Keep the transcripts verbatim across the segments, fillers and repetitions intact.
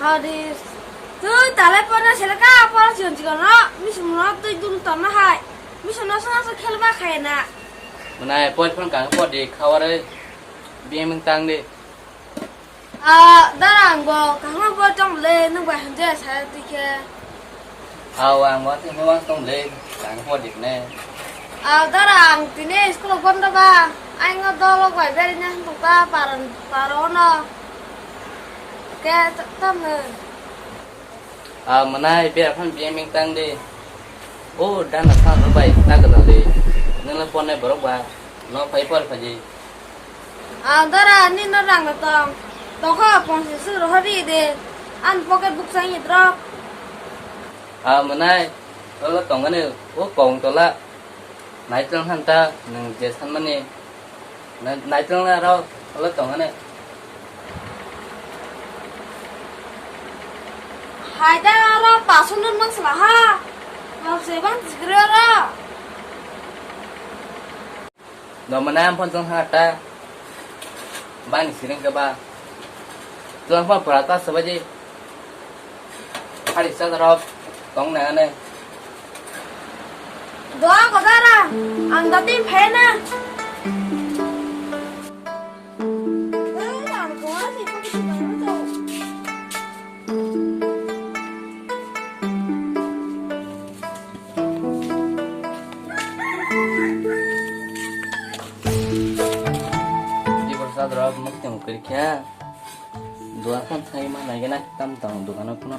Adi, twi talai porna seleka, por chikon chikon no, misun no twi dun torna hai. Misun no sona so khelba khai na. Mwnai, poi phone kang podi khawari, biming tang di. Ah, dara ang bo kahma bo tong le, nung bai hanje sa twi khe. Aw, ang bo twi hwang tong le, kang podi ne. Ah, dara ang tini school bondo ba, ang dolo bai beri ne tong ta paron, paro no. Ke tam ne. Ah, mwnai, bera phan biming tang di. O, dana sa no bai, ta gadal di. Nung le phone borok ba, no phai por phaji. Ang dara ni no rang no tong. Tokha ponsi su rohori de. An pocket book sang yit rok. Ah, mwnai, tolo tongani, o kong tola. Naitlong han ta, nung je sanmani. Na-, naitlong na rok, tolo tongani. Hai da ro pasun nun mang sala ha. Ang se bang sigre ro. Domanai amphan chwng ha ta. Bani siring khe ba. Chwng pha pura ta sabaji. Hari sa rok tong na ne. Doa ko dara. Ang dati phe na. Eh, ang doa si ko si ko. Di borsa drop muk tong kiri kya. Dua kan sai ma lagi na tam tong dukano kuno.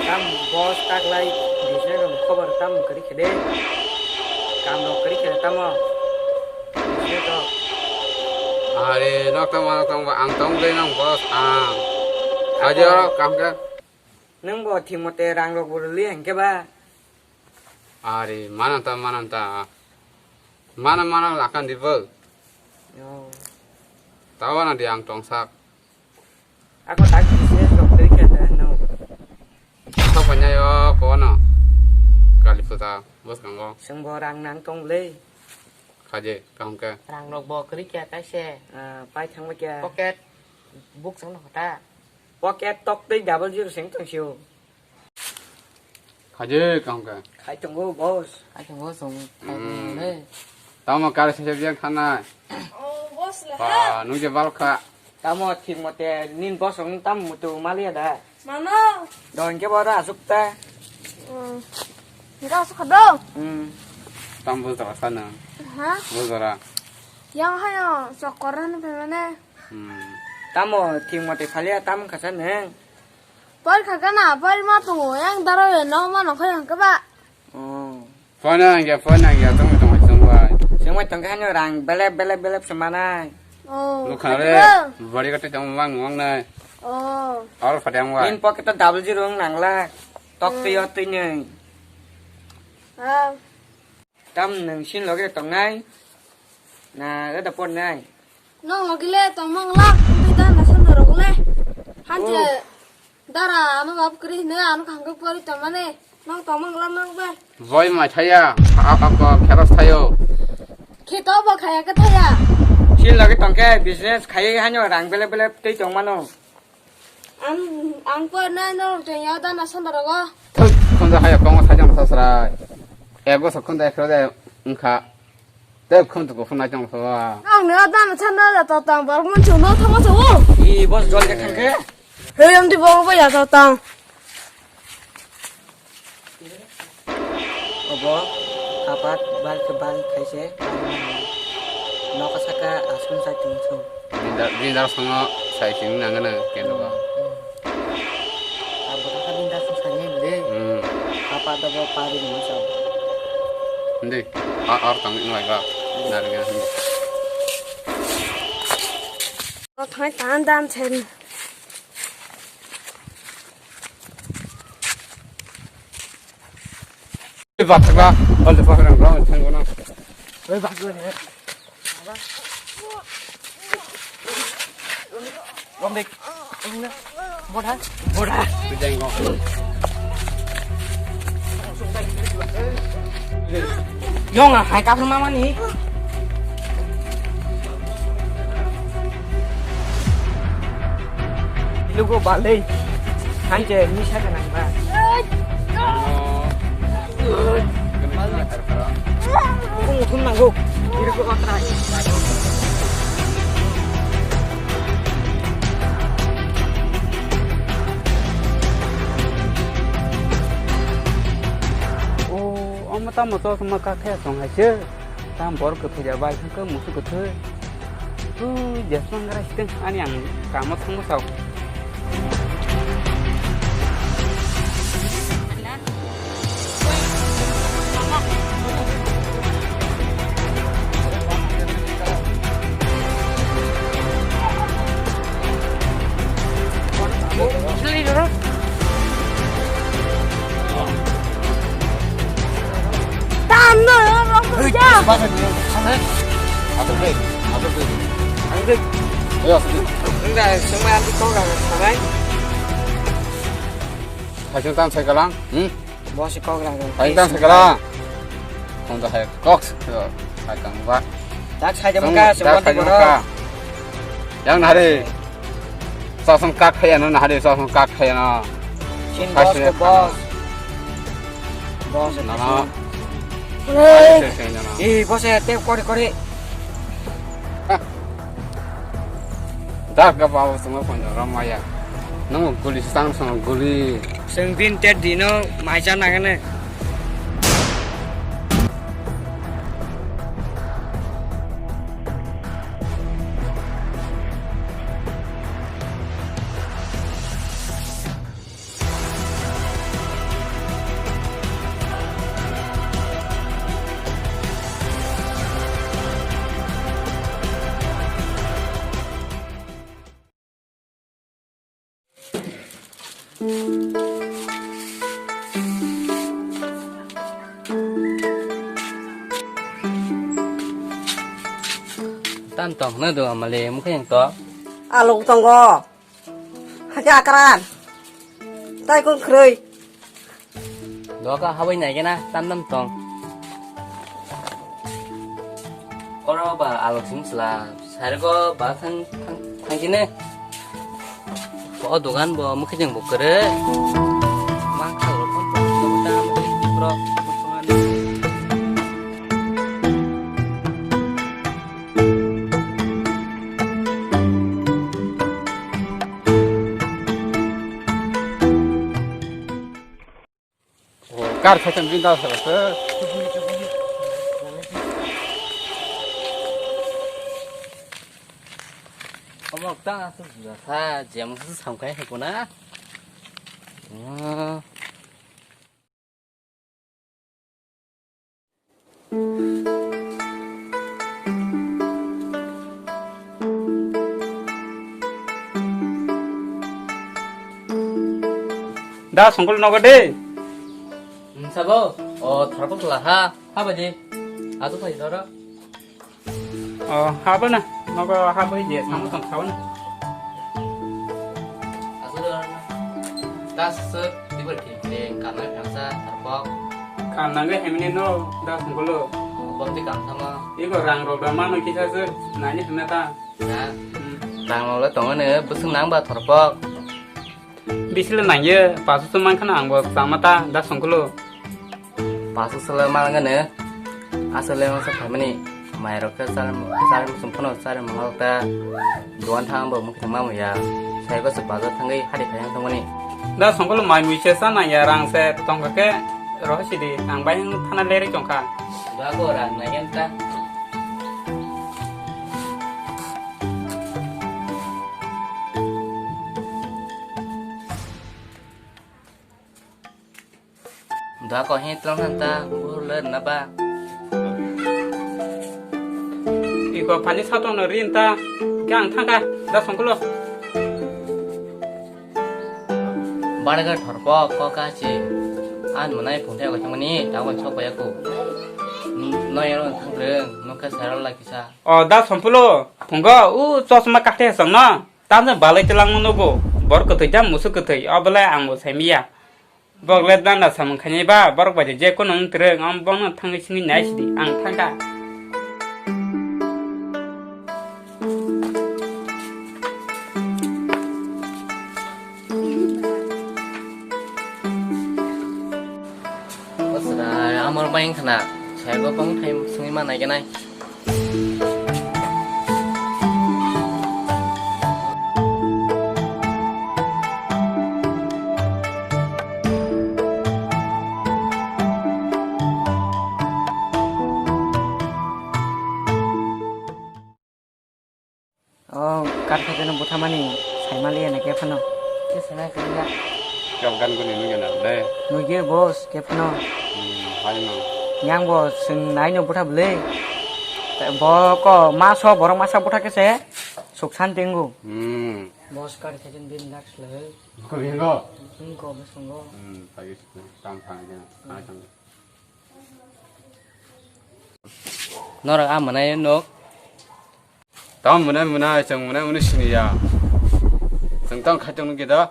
Tam boss taklai business rok khobor tam kwrwi khe de. Kam rok kwrwi khe tamo. Business rok. Are nok tamo nok tamo ang tong le nang boss ang. Ajo kam ka. Nwng bo thik mote rang rok bo rwli hwnkhe ba. Ari, mananta, mananta. Mana, mana lakan di bo. Oh. Tawana di ang tongsak. Ako tak business rok twi khe ta no. Ako panya yo kono. Kali puta, bos kango. Seng bo rang nang tong le. Khaje, kaham khe. Rang rok bo kwrwi kya kaise. Ah, pai thang ba kya. Pocket book sang no kota. Pocket tok tei double zero seng tong sio. Khaje kaham khe. Khai tongo, boss. Khai tongo, song khai Hmm. tongo le. Tamo kar se se biang thanai. Oh, boss le. Pa, nung je bal kha. Tamo thik mote nin boss rok tam mutu maliya da. Mano. Don ke bora asuk ta. Hmm. Enggak asuk kado. Hmm. Tam bujora sana. Ha? Bujora. Yang hayo sokor ni pemene. Hmm. Tamo thik mote khaliya tam khasa neng. Por khakana, por ma tungo, yang daro yo, no ma no khayang keba. Oh. Phone ang ya, phone ang ya, tong tong tong bai. Sengmai tong kha no rang, belep, belep, belep semanai. Oh. Lukha le, bari kate tong wang wang nai. Oh. Or phatang wai. Min pocket to double zero nang la. Tok twi yo twi nei. Ah. Tam nwng sin loge tongnai? Na, ada pon nai? Nong logi le tongmang la, twi dan na sanda rok le. Hanje, oh. Dara, ano bab kri ne, ano khangkuk pori tongmane. Nong tongmang la nong be. Boy mai thaya, a, a, a, kheros thayo. Khe to bo khaya ke thaya. Sin loge tongke business khayai hanyo rang bele bele twi tongmano. Ang, ang po nai no tong ya da na sanda rogo. Thuk, khunju haya kongo sajang sasrai. Ego sa khunju ekro de wngkha. Te khunju ko phunai tong so. Ang ne da na sanda da to tang bar mun chu no thama so. I bos jol ke thangke. He am di bo ba ya to tang. Obo apat bal khe bal khaise, bal mano. Noka saka aswng sai tong sung. Bini da-, bini dara songo sai sing nang nang kendo ba. Hmm. Abo ta bini dara song sai nang de. Hmm. Apat abo pari ni masa. Hindi. A-, ar tang ngai ba. Dari ngai hindi. Thai tan dan chen. Bathakla, hol de bathakla, bro, thang gona. Oi, bathakla ne. Romdik. Boda. Boda. Yong ah, hai kapur mama ni. Lugo balai. Hai je, misa ka nang ba. Kung thum nanggo. Iri ko kotra. O, omo tamo chosma kakhe song hai se. Tam bor kwthwi da bai thangkhe musu kwthwi. Tui jesmang gra siteng ani ang kamo thangma sao. Tam no, rong ko ja. Atur deh, atur deh. Atur deh. Ayo, atur deh. Enggak, semua yang di kau kan, sabai. Kasih tan saya kalang, hmm? Bosi kok lang. Hai tang sakala. Kong to hai kok. Hai kang ba. Tak sai jam ka, semua tak sai jam ka. Yang nari. Sosong kak hai na nari, sosong kak hai na. Sin boss ko boss. Boss na na. Eh, boss ya, tep kori kori. Dak ka bawa sungguh panjang ramaya. Nung guli sang sang guli. Seng bin tet dino mai cha nagane. Tam tong hwna do amale mukha yang to. Alok tongo. Hakhe akran. Tai kung khrwi. Doka habai nai kena tam tam tong. Oro ba alok sim sla. Sargo ba thang thang thang kine. Bo dogan bo mukhe jeng bo kere. Ma khalo phone pa ta mukhe pro. Kar khaitham jin da sa se. Omo ta sa sa jemsa samkai hai kona. Da songkol nogo de. Hmm, sabo, o tharpok la ha, ha baje. Atu phai doro. O, habo na, nogo habo je, samo tong sao na. Aswk da, da sir, tibar thik, de, kanai phangsa, tharpok. Kan nangge hemne no, da sungkulo. Bom ti kan sama. Iko rang rok da mano kisa sir, nani hemna ta. Na. Hmm. Rang rok le tongo ne, bwswk nang ba tharpok. Bisile nangye, pasu se mankha na ang bo chama ta, da songkulu. Pasu sele mangane, asole masa phamani, mai rok khe sar, sar musung phano sar mangal ta, duan thang bo mukhe ma muya, sai ko se bazar thangwi hari phai thangmani. Da songkulu mai mui se sa nangya, rang se tongkha khe roho sidi, ang bai thana leri tongkha. Da ko rang nangya ta. Da ko he tong han ta, bur le na ba. Iko pani satong no rin ta, khe ang thangkha, da songkulo. Barga thorpok ko ka chi. An mwnai phung thai ko thangmani, ta ko chok ko yaku. Noi ro thang reng, no ka saral la kisa. O da sompulo, phungo, u chosma kakte song no. Tamsa balai twlangma nugo, borok kwthwi jang musuk kwthwi, o belai ang bo saimiya. Borok le danda samung khainai ba, borok bai je kono wng twrwng, ang bono thangwi singwi nai sidi, ang thangkha. Bosra, amor bai wngkhana, saigo bong thai singwi ma naigenai. O, kar khaitano buthamani saimaliya na khe phano. Khe sanai khe ya. Kap gan guni nungya na le. Nugir boss khe phano. Hmm, hai no. Yang bo sing nai no butha bwle. Bo ko ma so borok masa butha khe se suk san tengu. Hmm. Boss kar khaitano bin lak sle. Ko bingo. Bingo, boss bingo. Hmm, tagi tang tang ya. Tang tang. Norok a mwnai nok. Tamo mwnai mwnai, chwng mwnai mwnai siniya. Chwng tamo khaitong nukya da.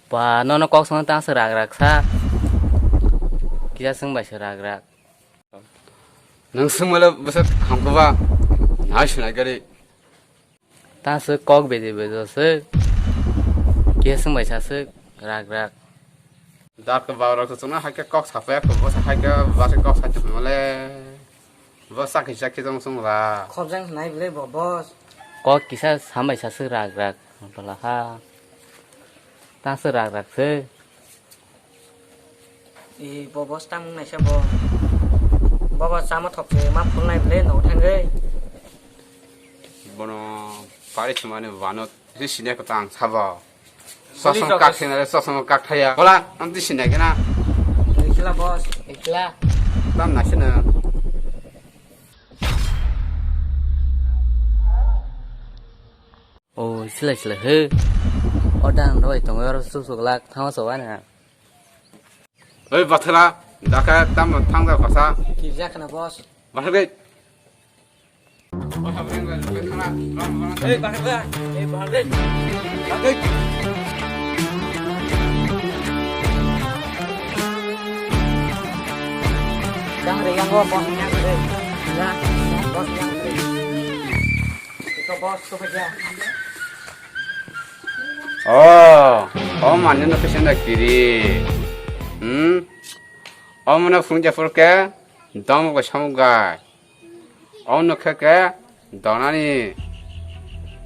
Ba, nono kok songno tang se rak rak sa. Kisa swng bai se rak rak. Nwng swngmale bwswk hamkhe ba. Nai sinai gari. Ta swk kok beje bejo swk. Kisa swng bai sa swk rak rak. Dark ba rok chwngno hai khe kok sapaya ko bo sa hai khe ba se kok sa chwngmale. Bo sakhi sakhi tong sung la. Khobjang nai bwle bo boss. Kok kisa sambai sa swk rak rak. Bwla ha. Ta swk rak rak swk. E, bo boss tamung naisa bo. Bo bo chama thok se ma phul nai bwle no thangwi. Bono pari sumani wano si sine ko tang sabo. Sosom kak thena re sosom kak thaya. Bola, am ti sine kena. Ikla boss, ikla. Tam naisa na. O, sila sila he. O dan roi tongo oro suk suk lak thama so wana. Oi, bathra, dakha tam thang da kosa. Kirja khana boss. Bathra dei. Ei, bathra. Ei, bathra dei. Bathra dei. Yang re, yang go, boss, yang re. Ya, boss, yang re. Ito, boss, to kerja. Oh, oh, mane no kisa na kiri. Hmm? Oh, mane phung ja phur ke, dom go sam gai. Oh, no khe ke, donani.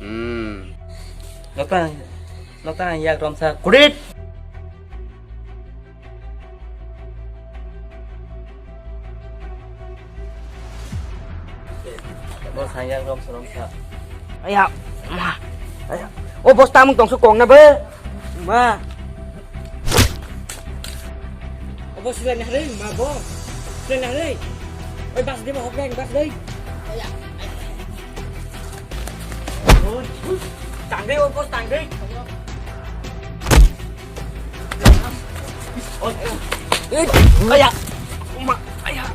Hmm. Nokta, nokta yang rom sa kurit. Bo sanjak rom sa rom sa. Aya, ma. Aya. O boss tamung tongsu kong na be. Ma. O boss sila nahre, ma bo. Sila nahre. Oi bas de bo hok bas de. Aya. Tang de o boss tang de. Oi. Aya. Ma. Aya.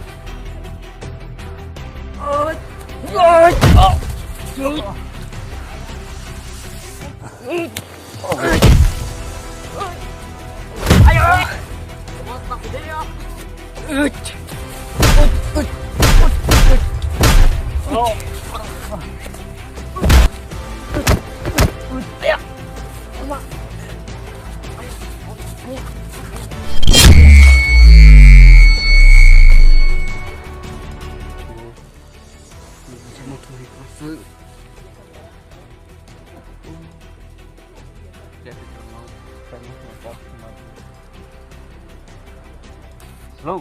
Hello.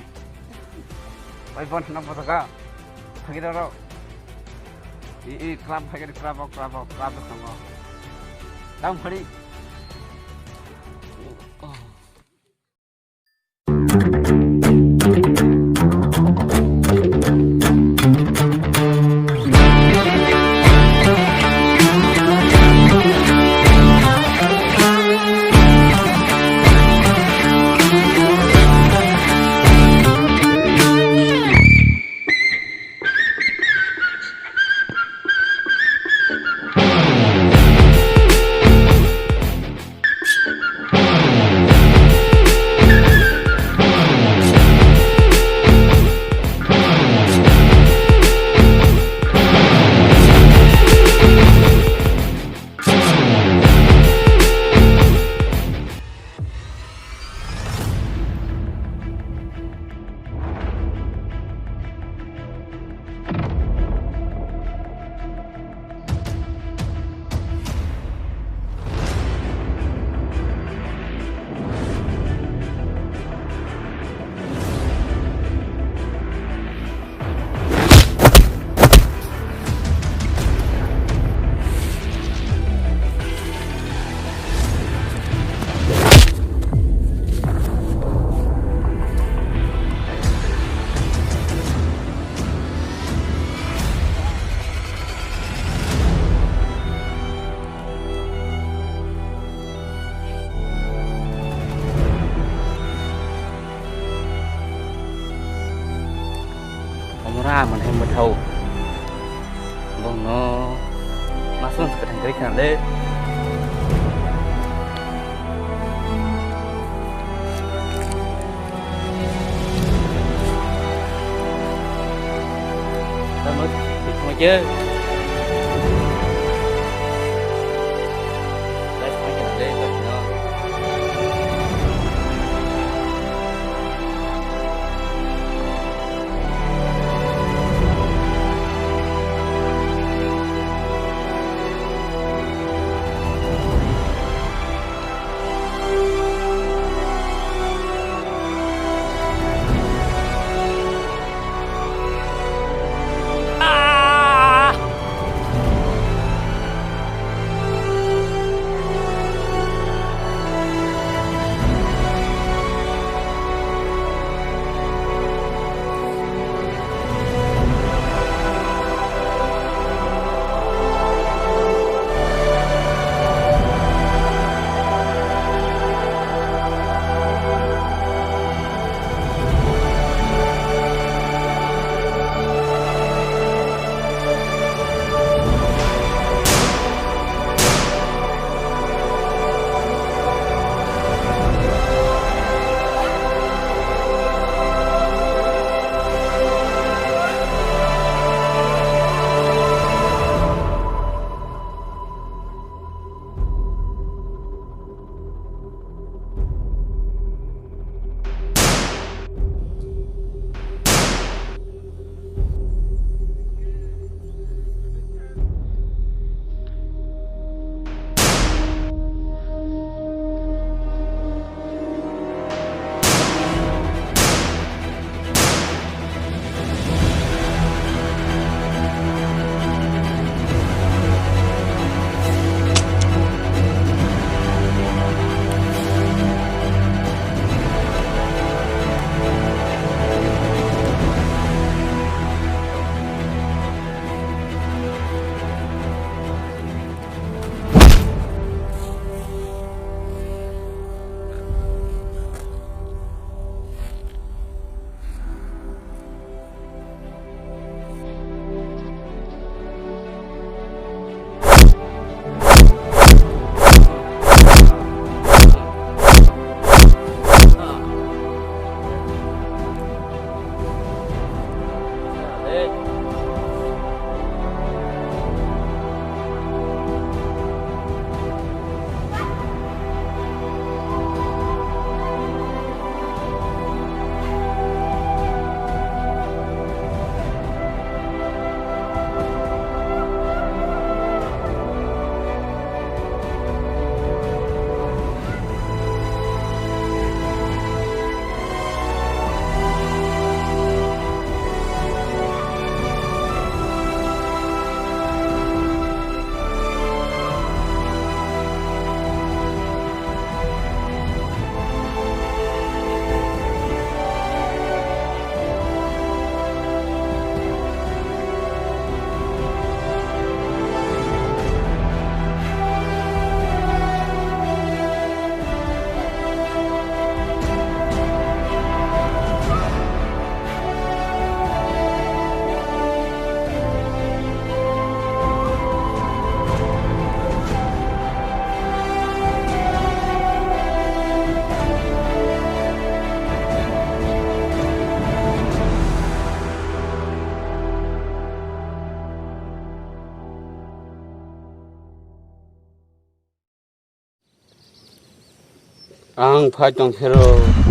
Bai bon na botaka. Phagi daro. I, i, club phagi, club, club, club, club. Dam phari. Amon hai mwthau. Bongno masung se kwthang kwrwi khna le. Tamo, tamo ke. Ang phai tong phero.